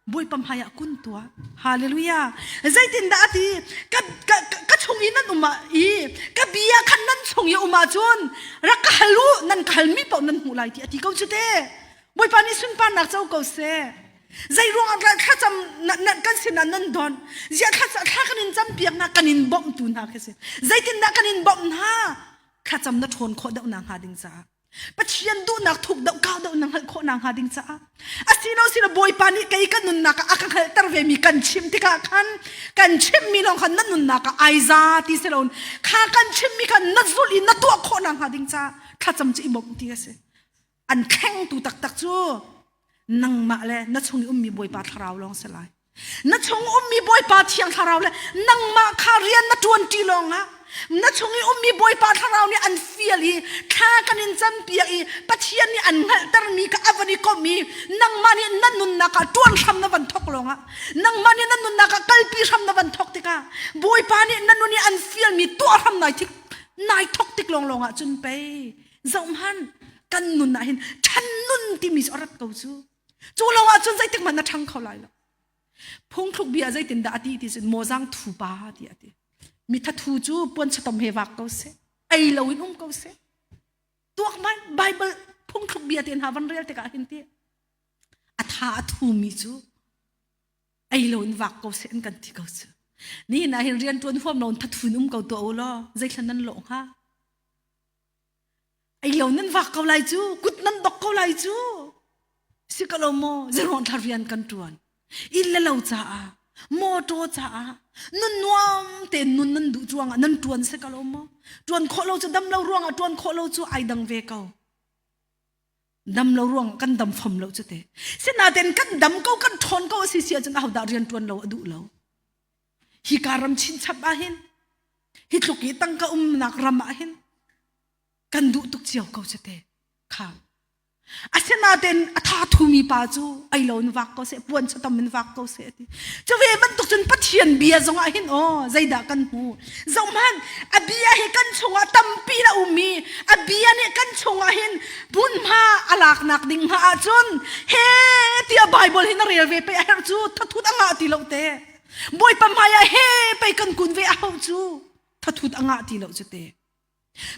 Bawipa hmaiah kun tuah. Hallelujah. Zeitindah a ti? Ka, ka, ka chung i nan um ah i ka bia khan nan chung i um ahcun rak ka hal u nan ka halmi paoh nan hmuh lai ti a ti ko cu te. Bawipa nih sunparnak co ko seh. Zei ruangah thlacam kan sinah nan don? Ziah thla thla kan in campiak hna kan in bawmhtu hna khi si. Zeitindah kan in bawmh hna? Thlacam na ṭhawn khawh deuh nakhnga ding caah. Pathian duhnak thuk deuh kau deuh na hngalh khawh nakhnga ding caah asino silo Bawipa nih kei ka nunnak ah a ka hngalhter ve mi kan chim tikah khan kan chimmi lawng khan na nunnak ah ai za ti si loin kha kan chimmi khan na zulh i na tuah khawh nakhnga ding caah thlacam cu i bawmh ti a si an thlengtu taktak cu nangmah le na chung i ummi Bawipa thlarau lawng si lai Na chung ummi Bawipa Thiang Thlarau le nangmah kha rian na ṭuanṭi lawngah na chung i ummi Bawipa Thlarau nih an fial i thla kan in campiak i Pathian nih an hngalhtermi kha a van i komh i nangmah nih na nunnak ah ṭuan hram na van thawk lawngah nangmah nih na nunnak ah kalpi hram na van thawk tikah Bawipa nih na nun i an fialmi tuah hram nai thik nai thawk tik lawnglawng ah cun pei zohhmanh kan nun ah hin ṭhan nun timi cu a rat ko cu Cu lo ahcun zeitik hmanh na ṭhang kho lai lo. Phungthluk bia zeitindah a ti ti cun mawzang thu pa ti a ti. Mi thathu cu puan chatom he vak ko seh. Ei lo in um ko seh. Tuak hmanh Bible phungthluk bia te hna van rel tikah hin ti a tha a thumi cu ei lo in vak ko seh an kan ti ko cu. Nihin ah hin rian ṭuan huam lo in thathu in um ko tuah u law zeithlan nan lawh hnga? Ei lo nan vak ko lai cu, kut nan dok ko lai cu. Si ko lo maw, zeruang thla rian kan ṭuan. Inn le lo caah, motor caah, nun nuam tein nun nan duh ruangah nan ṭuan si ko lo maw? Ṭuan khawh lo cu dam lo ruangah ṭuan khawh lo cu ai dang ve ko. Dam lo ruang kan dam fom lo cu te. Sinain kan dam ko kan ṭhawn ko a si si ahcun ahodah rian ṭuan lo a duh lo. Hi ka ram chinchap ah hin hi tluk i tangka umnak ram ah hin kan duh tuk cio ko cu te kha. Asinain a tha thumi pa cu ei lo in vak ko seh, puan chatom in vak ko seh ti. Cu ve bantuk cun Pathian bia zong ah hin aw zeidah kan hmu. Zohhmanh a bia hi kan chungah tampi a um i a bia nih kan chungah hin hmunhma a laknak ding hnga ahcun he tiah Bible hi na rel ve pei a herh cu thathut a ngah ti lo te. Bawipa hmai ah he pei kan kun ve a hau cu thathut a ngah ti lo cu te.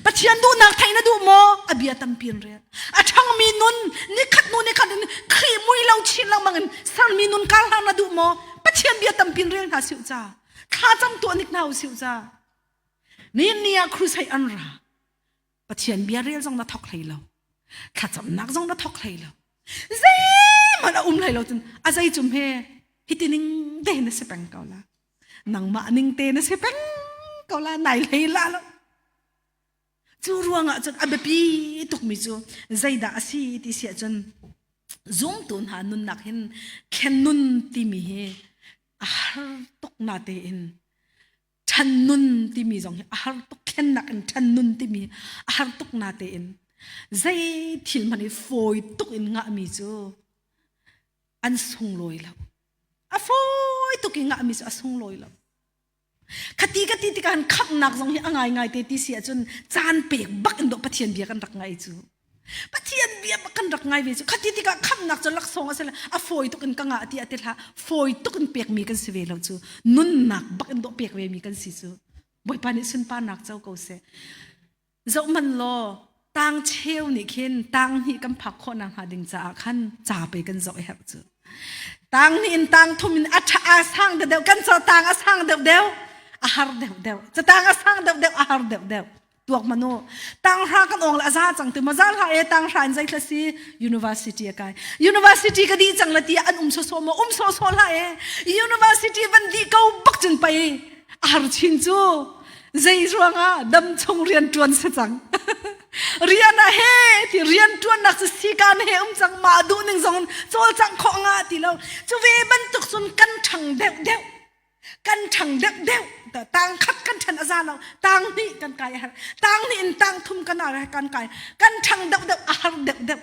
Pathian duhnak theih na duh maw? A bia tampi in rel. A ṭhangmi nun nikhat hnu nikhat in Khrih mui lo chin lengmang in sermi nun kar hlan na duh maw? Pathian bia tampi in rel hna siu ca. Thlacam tuah nik hna u siu ca. Ni ni ah crusade an ra. Pathian bia rel zong na thok hlei lo. Thlacamnak zong na thok hlei lo. Zeihmanh a um hlei lo cun a zei cum he hiti ning te na si peng ko la. Nangmah ning te na si peng ko la nai hlei la lo. Cu ruangah cun a biapi tukmi cu zeidah a si ti si ahcun zumtu hna nunnak hin thlen nun timi hi a har tuk na tein ṭhan nun timi zong hi a har tuk thlennak in ṭhan nun timi a har tuk na tein zei thil hmanh hi fawi tuk in ngahmi cu an sunglawi lo. A fawi tuk i ngahmi cu a sunglawi lo. Khati ka ti tikah khamhnak zong hi a ngaingai te ti si ahcun caan pek bak in dawh Pathian bia kan rak ngai cu. Pathian bia bak kan rak ngai ve cu. Khati tikah khamhnak cu laksawng a si a fawi tuk in ka ngah ti a ti hlah. Fawi tuk in pekmi kan si ve lo cu. Nunnak bak in dawh pek ve mi kan si cu. Bawipa nih sunparnak co ko seh. Zoh man law tang cheu nih khin tang hnih kan phak khawh nak hnga ding caah khan ca pe kan zoh a herh cu. Tang hnih in tang thum in a ṭha a sang deuh deuh kan caw tang a sang deuh deuh a har deuh deuh catang a sang deuh deuh a har deuh deuh tuak manu tang hra kan ong la a za cang ti ma zal ha e tang hra in zei thla si university a kai university ka di cang la ti an um so so mo um so so la e university van di ko bak cun pai a har chin cu zei ruangah dam chung rian ṭuan si cang rian ah he ti rian ṭuannak cu sikan he um cang mah duh ning zong cawlcangh khawh nga ti lo cu ve bantuk cun kan ṭhang deuh deuh kan ṭhang deuh deuh tang khat kan ṭhan a za lo tang hnih kan kai a har tang hnih in tang thum kan kan kai kan ṭhang deuh deuh a har deuh deuh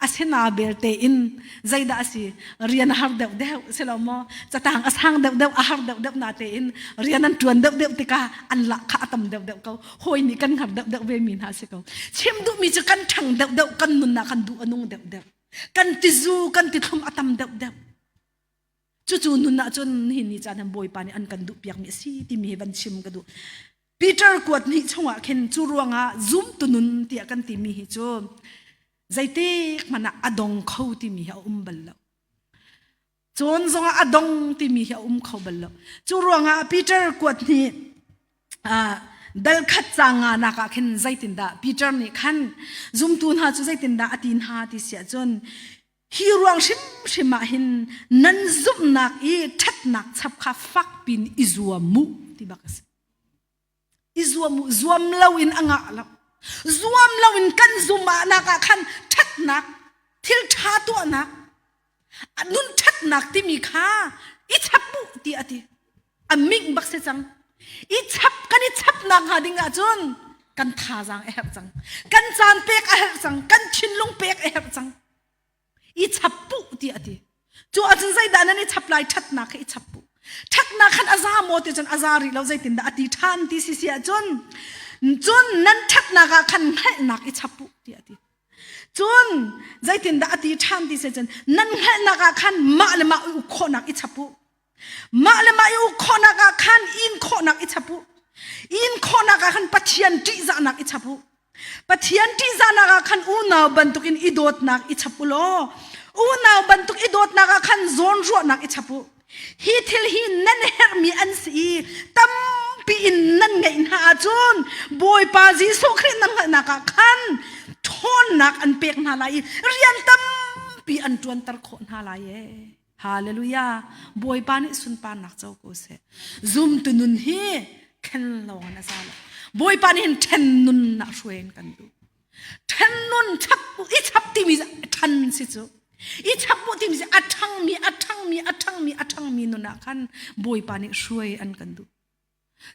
Asina belte in zeidah a si rian a har deuh deuh si lo maw catang a sang deuh deuh a har deuh deuh na tein rian an ṭuan deuh deuh tikah an lah kha a tam deuh deuh ko hawi nih kan hngar deuh deuh ve mi hna si ko chim duhmi cu kan ṭhang deuh deuh kan nunnak kan duh a nung deuh deuh kan tizu kan tithlum a tam deuh deuh Cucu nun ah cun nihin ni caan han Bawipa nih an kan duh piakmi a si timi hi van chim ka duh. Peter kuat hnih chungah khin cu ruangah zumtu nun tiah kan timi hi cu zeitik hmanh ah a dong kho timi hi a um bal lo. Cawn zongah a dong timi hi a um kho bal lo. Cu ruangah Peter kuat hnih dal khat ca nga nak ah khin zeitindah Peter nih khan zumtu hna cu zeitindah a ti hna ti si ahcun Hi ruang hrimhrim ah hin nan zumhnak i ṭhatnak chap kha fak pin i zuam mu ti bak a si. I zuam mu, zuam lo in a ngah lo. Zuam lo in kan zum ah nak ah khan ṭhatnak, thil ṭha tuahnak, nun ṭhatnak timi kha i chap mu ti a ti. A ming bak si cang. I chap kan i chapnak hnga ding ahcun kan thazaang a herh cang. Kan caan pek a herh cang. Kan thinlung pek a herh cang. I chap puh ti a ti. Cu ahcun zeidah nan i chap lai ṭhatnak kha i chap puh. Ṭhatnak khan a za maw ti cun a za rih lo zeitindah a ti ṭhan ti si si ahcun cun nan ṭhatnak ah khan hngalhnak i chap puh ti a ti. Cun zeitindah a ti ṭhan ti si cun nan hngalhnak ah khan mah le mah i uk khawhnak i chap uh. Mah le mah i uk khawhnak ah khan in khawhnak i chap u. In khawhnak ah khan Pathian ṭihzahnak i chap u. Pathian ṭihzahnak ah khan unau bantukin i dawtnak i chap u law unau bantuk i dawtnak ah khan zawnruahnak i chap u. Hi thil hi nan herhmi an si i tampi in nan ngeih hna ahcun Bawipa Jesuh Khrih nan hngalhnak ah khan ṭhawnnak an pek hna lai i rian tampi an ṭuanter khawh hna lai ee. Hallelujah. Bawipa nih sunparnak co ko seh. Zumtu nun hi khen lawng in a za lo. Bawipa nih hin ṭhen nun ah hruai in kan duh. Ṭhen nun chap i chap timi ṭhan si cu. I chap bu timi a ṭhangmi, a ṭhangmi, a ṭhangmi, a ṭhangmi nun ah khan Bawipa nih hruai an kan duh.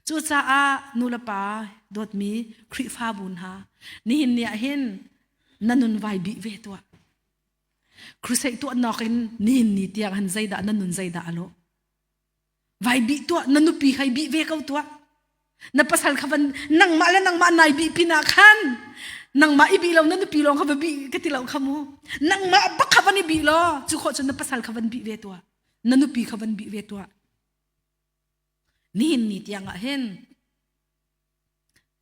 Cucaah nulepa dawtmi Khrihfabu hna, nihin ni ah hin na nun vai bih ve tuah. Crusade tuahnak in nihin ni tiang han zeidah na nun zeidah a lawh. Vai bih tuah, na nupi hei bih ve ko tuah. Na pasal kha van nangmah le nangmah nai bih pinah khan nangmah i bih lo na nupi lawng kha va bih ka ti lo kha mu. Nangmah bak kha van i bih law cu khawh cun na pasal kha van bih ve tuah. Na nupi kha van bih ve tuah. Nihin ni tiang ah hin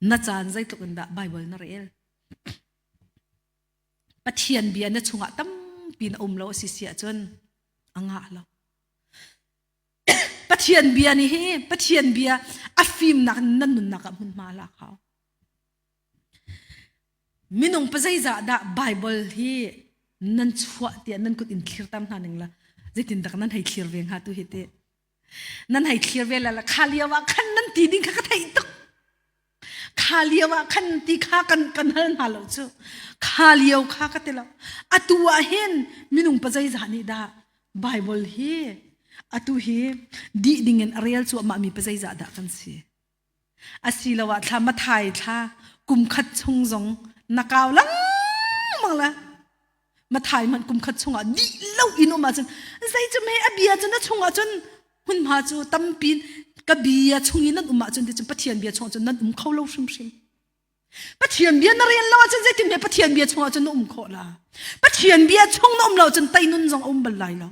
na caan zeitluk in dah Bible na rel? Pathian bia na chungah tampi na um lo a si si ahcun a ngah lo. Pathian bia nih hi Pathian bia a fimnak nan nunnak ah hmunhma lak hau. Minung pa zeizah dah Bible hi nan chuah tiah nan kut in thlirter hna ning la zeitin dak nan hei thlir ve hnga tu hi ti nan hei thlir ve la la kha lio ah khan nan ti ding kha ka theih tuk Kha lio ah khan ti kha kan kan hal hna lo cu. Kha lio kha ka ti lo. Atu ah hin minung pa zeizah nih dah Bible hi atu hi dih ding in a rel cuahmah mi pa zeizah dah kan si. Asiloah thla Mathai thla kum khat chung zong na kau lengmang la. Mathai hmanh kum khat chungah dih lo in um ahcun zei cu me a bia cu na chungah cun hmunhma cu tampi ka bia chung in nan um ahcun ti cun Pathian bia chungah cun nan um kho lo hrimhrim. Pathian bia na rel lo ahcun zeitin he Pathian bia chungah cun na um khawh la. Pathian bia chung na um lo cun tei nun zong a um bal lai lo.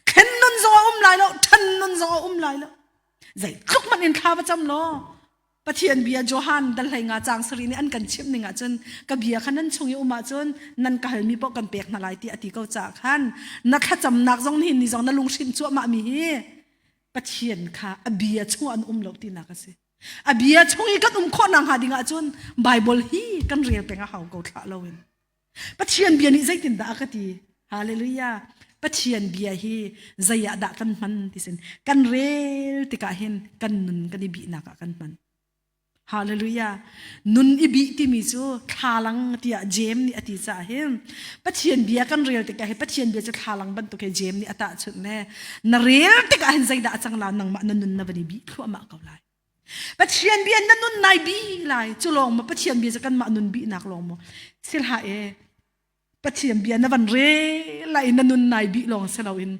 Thlen nun zong a um lai lo, ṭhan nun zong a um lai lo. Zeitluk hmanh in thla va cam law Pathian bia Johan dal hlei nga cang sari nih an kan chimh ning ahcun ka bia kha nan chung i um ahcun nan ka halmi paoh kan pek hna lai ti a ti ko caah khan na thlacamnak zong nihin ni zong na lunghrinh cuahmah mi hi Pathian kha a bia chung an um lo tinak a si. A bia chung i kan um khawh nak hnga ding ahcun Bible hi kan rel peng a hau ko thlah loin. Pathian bia nih zeitindah a ka ti? Hallelujah. Pathian bia hi zei ah dah kan hman ti sin kan rel tikah hin kan nun kan i bihnak ah kan hman. Hallelujah. Nun i bih timi cu thlalang tiah Jeim nih a ti caah hin Pathian bia kan rel tikah hi Pathian bia cu thlalang bantuk he Jeim nih a tahchunh le na rel tikah hin zeidah a cang la nangmah na nun na van i bih thluahmah ko lai. Pathian bia na nun nai bi lai cu lawng maw Pathian bia cu kanmah nun bihnak lawng maw silha e Pathian bia na van re lai na nun nai bi lawng si loin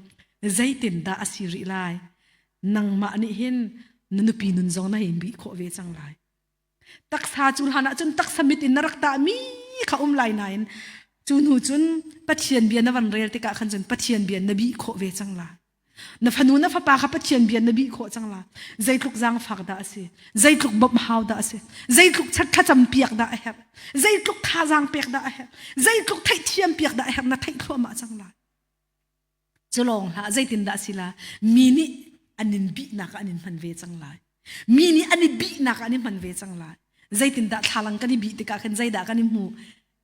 zeitin dah a si rih lai nangmah nih hin na nupi nun zong na hin bih khawh ve cang lai taksa cu hlan ah cun taksa mit in na rak tah mi kha um lai nain cu hnu cun Pathian bia na van rel tikah khan cun Pathian bia na bih khawh ve cang lai Na fanu na fapa kha Pathian bia na bih khawh cang la. Zeitluk zaangfak dah a si. Zeitluk bawmh hau dah a si. Zeitluk thlacam piak dah a herh. Zeitluk thazaang pek dah a herh. Zeitluk theihthiam piak dah a herh na theih thluahmah cang lai. Cu lawng hlah zeitin dah si la mi nih an in bihnak ah an in hman ve cang lai. Mi nih an i bihnak ah an i hman ve cang lai. Zeitindah thlalang kan i bih tikah khan zeidah kan i hmu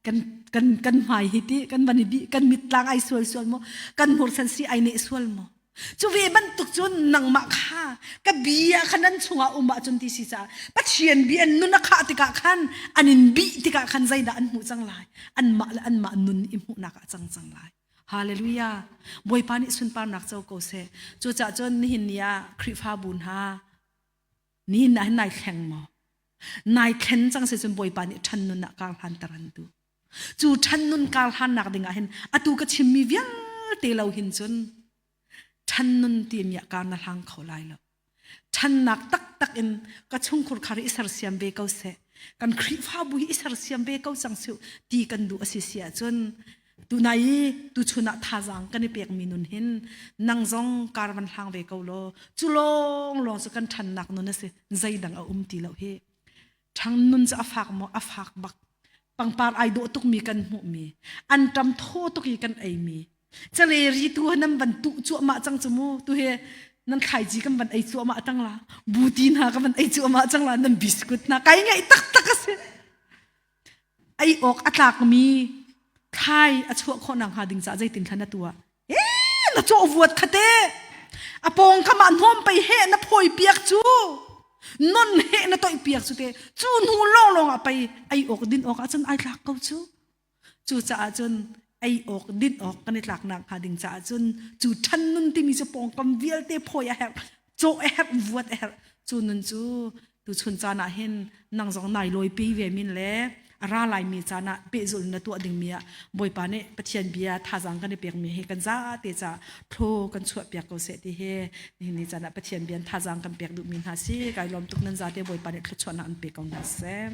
kan kan kan hmai hi ti kan van i bih kan mittlang ai sual sual maw kan hmursan si ai neh sual maw cu ve bantuk cun nangmah kha ka bia kha nan chungah um ahcun ti si caah Pathian bia nun a khah tikah khan an in bih tikah khan zeidah an hmuh cang lai anmah le anmah nun i hmuhnak ah cang cang lai Hallelujah Bawipa nih sunparnak co ko seh cucaah cun nihin ni ah Khrihfabu hna nihin ah hin nai thleng maw Nai thlen cang si cun Bawipa nih ṭhan nun ah kar hlanter an duh. Cu ṭhan nun kar hlannak ding ah hin atu ka chimmi vialte lo hin cun ṭhan nun timi ah kar na hlang kho lai lo. Ṭhannak taktak in ka chungkhur khar i sersiam ve ko seh. Kan Khrihfabu hi i sersiam ve ko cang su ti kan duh a si si ahcun tunai i tuchun ah thazaang kan i pekmi nun hin nang zong kar van hlang ve ko law cu lawng lawng cu kan ṭhannak nun a si zeidang a um ti lo hi ṭhang nun cu a fak maw a fak bak pangpar ai dawh tukmi kan hmuhmi an ṭam thaw tuk i kan eimi cale ri tu nan van tuh cuahmah cang cu mu tu hi nan thlaici kan van ei cuahmah cang la buti hna kan van ei cuahmah cang la nan biscuit hna kai ngaih taktak a si ei awk a tlakmi thlai a chuah khawh nak hnga ding caah zeitin thlan na tuah ee na cawh vuat kha te a pawng kam ah hnawm pei he na phawi piak cu non he na toih piak cu te cu hnu lawng lawng ah pei ei awk din awk ah cun ai tlak ko cu cu caah cun. Ei awk din awk kan i tlaknak hnga ding caah cun cu ṭhan nun timi cu pawngkam vialte phawi a herh, cawh a herh, vuat a herh. Cu nun cu tuchun caan ah hin nang zong nai lawipi ve min le a ra laimi caan ah pehzulh na tuah dingmi ah Bawipa nih Pathian bia thazaang kan i pekmi hi kan zate ca thlaw kan chuah piak ko seh ti hi nihin ni caan ah Pathian bia thazaang kan pek duhmi hna si. Kai lawm tuk. Nan zate Bawipa nih thluachuahnak an pe ko hna seh.